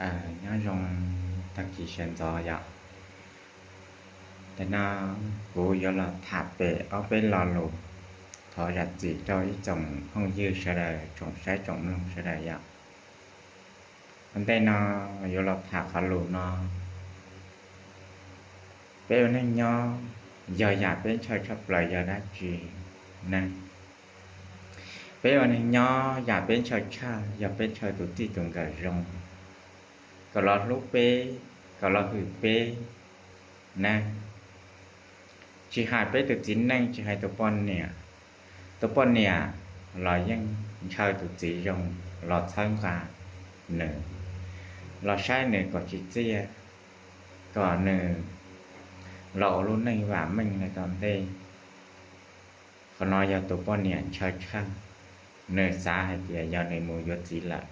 Nyob zoo tag kis sawv ntxov yom. Tam no kuv yuav los tham pem ob peb lo lus, thov zam txim rau ib tsoom phooj ywg sawv daws, tsoom saib tsoom mloog sawv daws yom. Ua ntej no yuav los tham qhov lus no, peb ua neeg nyob, yog yam peb ntshaw tshaj plaws yog dab tsi ne? Peb ua neeg nyob, yam peb ntshaw tshaj yog peb ntshaw tus txij tus nkawm zoo, kom los hlub peb, kom los hwm peb na. Tsis hais peb tus txiv neej, tsis hais tus poj niam, tus poj niam los yeej ntshaw tus txiv zoo, los txhawb nqa nws, los saib nws kom tsim txiaj, kom nws los ua lub neej vam meej los tom ntej. Qhov no yog tus poj niam ntshaw tshaj, nws xav hais tias yog nws mus yuav txiv lawm,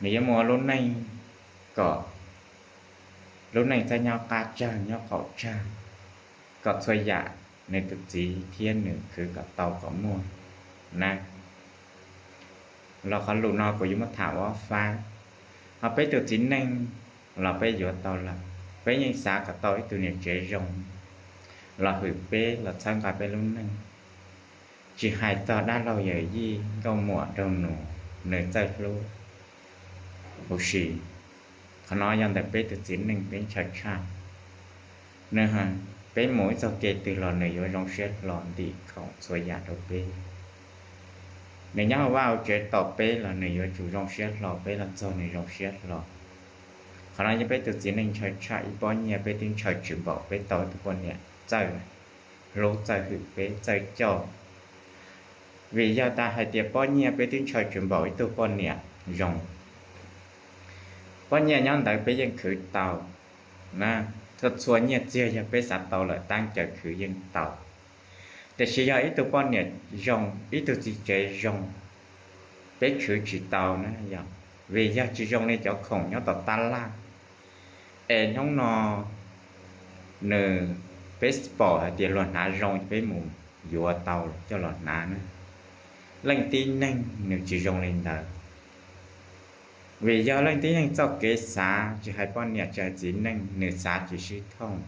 nws yuav mus ua lub neej kom lub neej txhob nyob qab tsawg nyob qaum tsawg, kom txhua yam nws tus txiv thiab nws khwv kom tau kom muaj na. Los qhov lus no kuv yuav muab tham ua ob fab. Ho peb tus txiv neej los peb yuav tau lawm, peb yeej xav kom tau ib tug niam tsev zoo, los hwm peb, los txhawb nqa peb lub neej, tsis hais txog dab laug yawm yij nkauj muam nraug nus, nws txawj hlub huv si. Qhov no yog ntawm peb tus txiv neej peb ntshaw tshaj. Nws, peb mus ib txog ke twg los nws yuav zoo siab hlo ntim khoom txhua yam rau peb. Nws nyob hauv vaj hauv tsev tos peb los nws yuav tsum zoo siab hlo, peb los txog nws zoo siab hlo. Qhov no yog peb tus txiv neej ntshaw tshaj. Ib pob nyiaj peb twb ntshaw tsis npaum peb tau ib tug poj niam txawj hlub txawj hwm peb txawj coj. Vim yog tas hais tias pob nyiaj peb twb ntshaw tsis npaum ib tug poj niam zoo. Pob nyiaj nyob ntawd peb yeej khwv tau na, txhua txhua nyiaj txiag yog peb xav tau lawm tab caws khwv yeej tau. Tiam sis yog ib tug poj niam zoo, ib tug txiv tsev zoo, peb khwv tsis tau na yog, vim yog tsis zoo li cov khoom nyob tom tab laj. Es hnub no nws, peb pom hais tias luag hnav zoo ces peb mus yuav tau coj los hnav na. Leej tib neeg nws tsis zoo li ntawd. Vim yog leej tib neeg txoj kev xav, tsis hais poj niam tsis hais txiv neej, nws xav tsis sib thooj.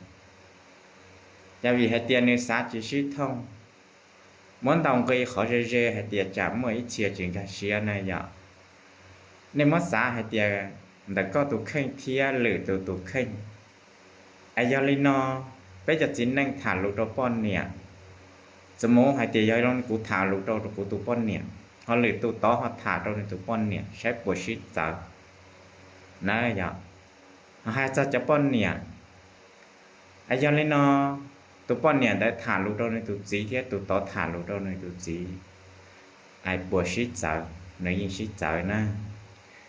Yog vim hais tias nws xav tsis sib thooj, muab ntaus nqi qhov ze ze hais tias tsam muaj ib txhia tsis nkag siab na yom. Nej muab xav hais tias ntawm koj tus kheej thiab lwm tus tus kheej. Es yog li no, peb cov txiv neej tham lus rau poj niam, txawm mus hais tias yog kuv tham lus rau kuv tus poj niam, ho lwm tus tod ho tham rau nws tus poj niam saib puas sib txawv na yom. Ho hais txog cov poj niam, es yog li no, tus poj niam ntawd tham lus rau nws tus txiv thiab tus tod tham lus rau nws tus txiv, es puas sib txawv? Nws yeej sib txawv na.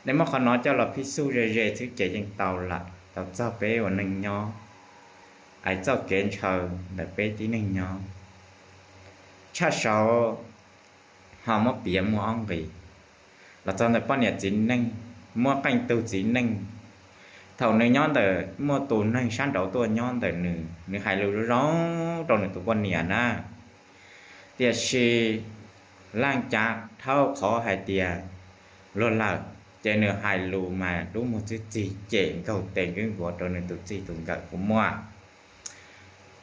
Nej muab qhov no coj los phij xuj ze ze xwb ces yeej tau lawm, tau txog peb ua neej nyob, es txoj kev ntshaw ntawm peb tib neeg nyob. Tshaj saud ho muab piav muaj ob nqis los txog ntawm poj niam txiv neej, muaj qee tug txiv neej, thaum nws nyob ntawm, muaj tus neeg sab nraud tuaj nyob ntawm nws, nws hais lus zoo zoo rau nws tus poj niam na. Tiam sis laaj cav dhau qhov hais tias luag lawm, ces nws hais lus mas dub muag txwb txig cem nkaug tes nkaug nkuav rau nws tus txij tus nkawm kuj muaj.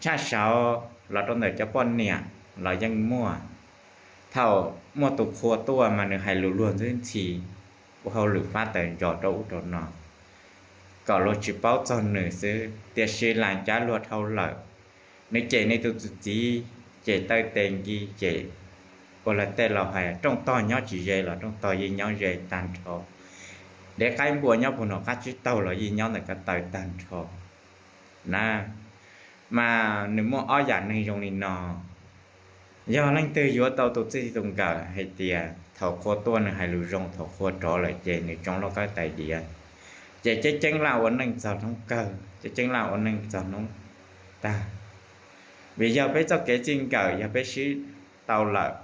Tshaj saud los rau ntawm cov poj niam los yeej muaj. Thaum muaj tus qhua tuaj mas nws hais lus luag ntxwb ntxhi, ua hauj lwm fab taws ntsos rau ub rau no, kom luag tsis paub txog nws xwb. Tiam sis laaj cav luag dhau lawm, nws cem nws tus txiv, cem taw tes nki, cem ua lawv tej laus hais rooj tog nyob tsis ze los rooj tog yeej nyob ze tag nrho, dev qaib npua nyob puag nram qab tsib taug los yeej nyob ntawm ko taw tag nrho na. Mas nws muaj ob yam neeg zoo li no. Yog leej twg yuav tau tus txij tus nkawm hais tias thaum qhua tuaj nws hais lus zoo, thaum qhua rov lawm ces nws tsoo lauj kaub tais diav, ces ceeb ceeb laj ua neej txog hnub kawg, ceeb ceeb laj ua neej txog hnub tag. Vim yog peb txoj kev txij nkawm yog peb sib tau lawm,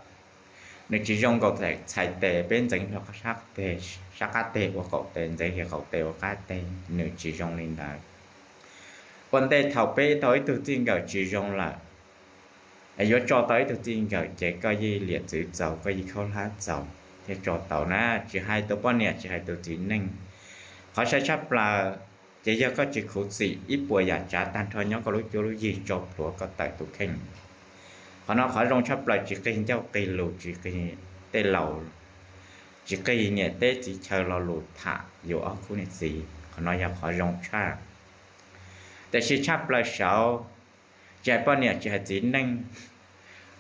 nws tsis zoo nkaus txhais tes, peb ntxeev hlo sab qab teg ua qaum tes, ntxeev hlo qaum tes ua qab teg, nws tsis zoo li ntawd. Ua ntej thaum peb tau ib tug txij nkawm tsis zoo lawm, es yuav tso tau ib tug txij nkawm ces koj yeej liam txwv txaus, koj yeej khaub hlab txaus thiaj tso tau na. Tsis hais tus poj niam tsis hais tus txiv neej, Qhov sai tshaj plaws ces yog koj tsis khuv xim ib puas yam tsav tag nrho nyob koj lub cuab lub yig tso plhuav koj tawm tus kheej. Qhov no qhov zoo tshaj plaws, tsis qig ncauj qig lus, tsis qig tej laus, tsis qig niam teb txiv chaw lo lus tham yus ob khub niam txiv. Qhov no yog qhov zoo tshaj. Tiam sis tshaj plaws saud, tsis hais poj niam tsis hais txiv neej,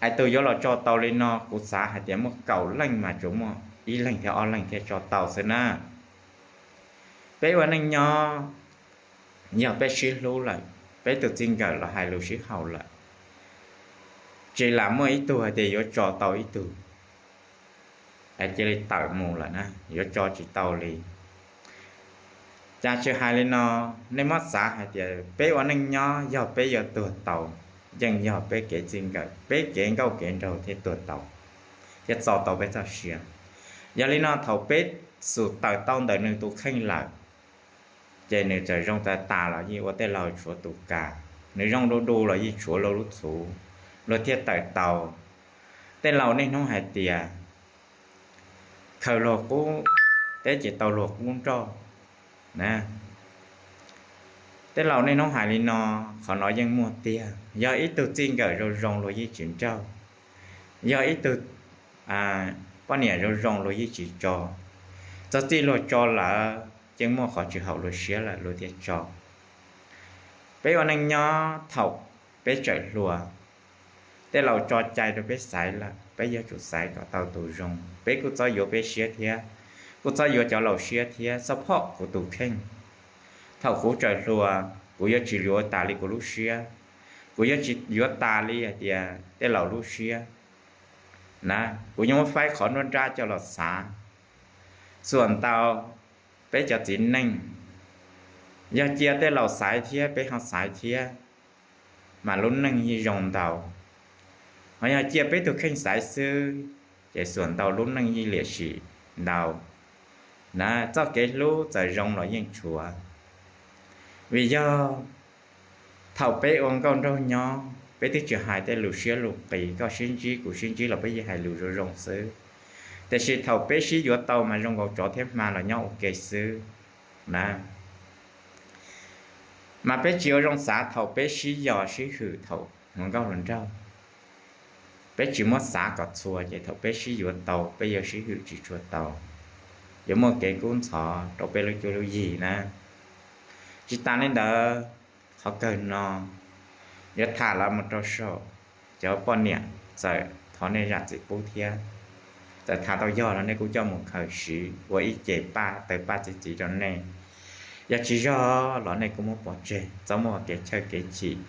hais tus yuav los tso tau li no kuv xav hais tias muaj kaum leej mas tsuas muaj ib leeg thiab ob leeg thiaj tso tau xwb na. Peb ua neej nyob, yog peb sib hlub lawm, peb tus txij nkawm los hais lus sib haum lawm, tsis lam muaj ib tug hais tias yuav tso tau ib tug, cia li tawm mus lawm na, yuav tso tsis tau li. Cas tsis hais li no, nej muab xav hais tias peb ua neej nyob yog peb yuav tuag tau, yeej yog peb kev txij nkawm, peb kev nkauj kev nraug thiaj tuag tau, thiaj txo tau peb txoj sia. Yog li no thaum peb xum tawm tau ntawm nws tus kheej lawm, ces nws txawm zoo tas tas los yeej ua tej laug tshuav tus kas, nws zoo du du los yeej tshuav luag lub txhuv, luag thiaj tawm tau. Tej laus niaj hnub hais tias khaws luag qub teb ces tau luag qub nroj na. Tej laus niaj hnub hais li no, qhov no yeej muaj tiag. Yog ib tug txij nkawm zoo zoo luag yeej tsis nrauj, yog ib tug poj niam zoo zoo luag yeej tsis tso. Txog txij luag tso lawm yeej muaj qhov tsis haum luag siab lawm luag thiaj tso. Peb ua neej nyob thaum peb tseem hluas, tej laus tso cai rau peb xaiv lawm, peb yuav tsum xaiv kom tau tus zoo. Peb kuj txhob yuav peb siab thiab, kuj txhob yuav cov laus siab thiab, txhob phom kuv tus kheej. Thaum kuv tseem hluas kuv yuav tsis yuav tas li kuv lub siab, kuv yuav tsis yuav tas li hais tias tej laus lub siab na. Kuv yuav muab faib qhov nruab nrab coj los xav. Xuam ntau peb cov txiv neej, yog cia tej laus xaiv thiab peb ho xaiv thiab, mas lub neej yeej zoo ntau. Ho yog cia peb tus kheej xaiv xwb, ces xuam ntau lub neej yeej liam sim ntau na. Txoj kev hlub txawm zoo los yeej tshuav. Vim yog thaum peb ua nkauj nraug nyob peb twb tsis hais tej lus siab lus qis, koj sib ntsib kuv sib ntsib los peb yeej hais lus zoo zoo xwb. Tiam sis thaum peb sib yuav tau mas zoo nkaus tsov thiab hma los nyob ua ke xwb na. Mas peb tsis ua zoo xav thaum peb sib yos sib hwm thaum hluas nkauj hluas nraug. Peb tsis muab xav kom txhua ces thaum peb sib yuav tau peb yuav sib hwm tsis tshua tau, yuav muaj kev kub ntxhov rau peb lub cuab lub yig na. Tsis tas li ntawd, qhov kawg no yuav tham los mus rau saum cov poj niam, txawm thov nej zam txim pub thiab. Txawm tham tau yog los nej kuj coj mus khaws siv ua ib ce paj taw paj txi txiv rau nej. Yog tsis yog los nej kuj muab pov tseg, txhob muaj kev chawj kev chim.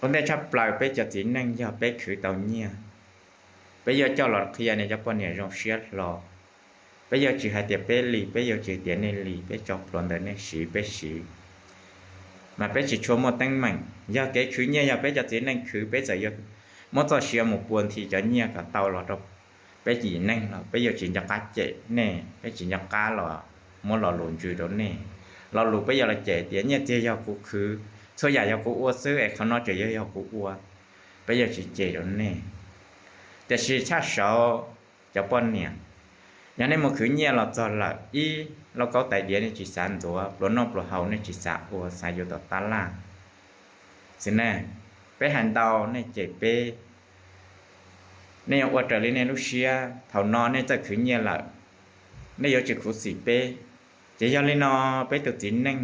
Ua ntej tshaj plaws peb cov txiv neej yog peb khwv tau nyiaj, peb yuav coj los qhia nej cov poj niam zoo siab hlo. Peb yuav tsis hais tias peb li, peb yuav tsis tias nej li, peb tso plhuav ntawm nej siv peb siv, mas peb tsis tshua muaj teeb meem. Yog kev khwv nyiaj yog peb cov txiv neej khwv, peb txawm yuav muab txoj sia mus pua nthi cov nyiaj kom tau los rau peb yim neeg los peb yuav tsis nco qab cem nej, peb tsis nco qab los muab lo lus ntsws rau nej. Lo lus peb yuav los cem tias nyiaj txiag yog kuv khwv, txhua yam yog kuv ua xwb es qhov no tseem yog yog kuv ua, peb yuav tsis cem rau nej. Tiam sis tshaj saud cov poj niam, yog nej mus khwv nyiaj los txog lawm, ib, lauj kaub tais diav nej tsis xav ntxuav, pluas noj pluas haus nej tsis xav ua, xav yuav tom tab laj xwb ne. Peb hais ntau nej cem peb, nej yuav ua raws li nej lub siab. Thaum no nej txawj khwv nyiaj lawm, nej yuav tsis khuv xim peb. Ces yog li no, peb tus txiv neej,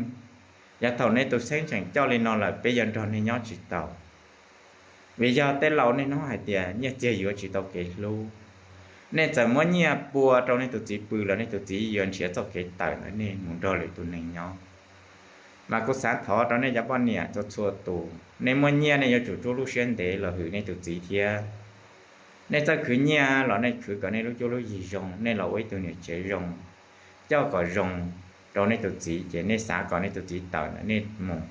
yog thaum nej tus xeeb tseem coj li no lawm peb yuav nrog nej nyob tsis tau. Vim yog tej laus niaj hnub hais tias nyiaj txiag yuav tsis tau kev hlub. Nej txawm muab nyiaj pua rau nej tus txiv pw los nej tus txiv yuav nrhiav txoj kev tawm ntawm nej mus nrog lwm tus neeg nyob. Mas kuv xav thov rau nej cov poj niam txhua txhua tus, nej muaj nyiaj nej yuav tsum rub lub siab ntev los hwm nej tus txiv thiab. Nej txawj khwv nyiaj los nej khwv kom nej lub cuab lub yig zoo, nej los ua ib tug niam tsev zoo, coj kom zoo rau nej tus txiv ces nej xav kom nej tus txiv tawm ntawm nej mus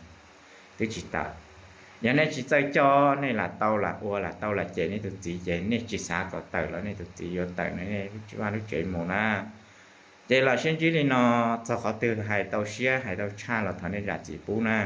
twb tsis tawm. Yog nej tsis txawj coj, nej lam tau lam ua lam tau lam cem nej tus txiv ces nej tsis xav kom tawm los nej tus txiv yuav tawm ntawm nej lub tsev mus na. Ces los sib ntsib li no, txog qhov twg hais tau siab hais tau tshaj los thov nej zam txim pub na.